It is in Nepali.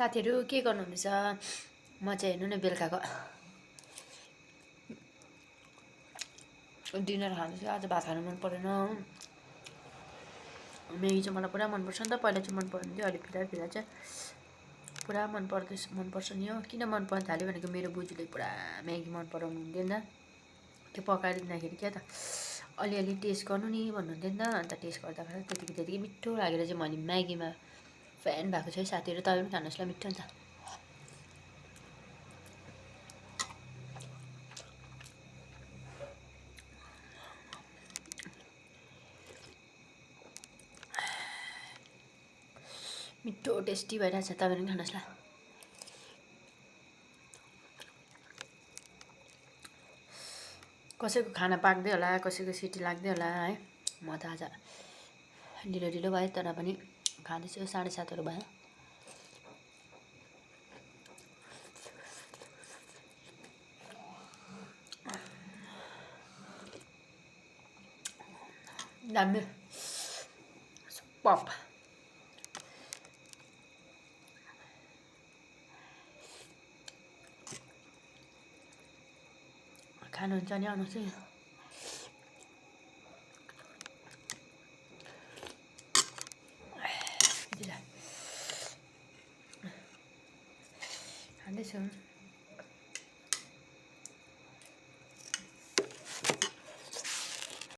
साथीहरू के गर्नुहुँदैछ? म चाहिँ हेर्नु न बेलुकाको डिनर खाँदैछु। आज भात खानु मन परेन हो। म्यागी चाहिँ मलाई पुरा मनपर्छ नि त। पहिला चाहिँ मन पर्दैन थियो, अहिले फिलहाल चाहिँ पुरा मनपर्छ नि हो। किन मन पर्न थाल्यो भनेको मेरो बोजूले पुरा म्यागी मन पराउनु हुन्थ्यो नि त। त्यो पकाइदिँदाखेरि क्या त अलिअलि टेस्ट गर्नु नि भन्नुहुन्थ्यो नि त। अन्त टेस्ट गर्दाखेरि त्यतिकै मिठो लागेर चाहिँ मैले म्यागीमा फ्यान भएको छु है साथीहरू। तपाईँ पनि खानुहोस् ल, मिठो नि त। मिठो टेस्टी भइरहेछ, तपाईँ पनि खानुहोस् ल। कसैको खाना पाक्दै होला, कसैको सिटी लाग्दै होला है। म त आज ढिलो भयो तर पनि खाँदैछु। 7:30 भयो। दामी पप खानुहुन्छ नि आउनुहोस् है। खाँदैछु।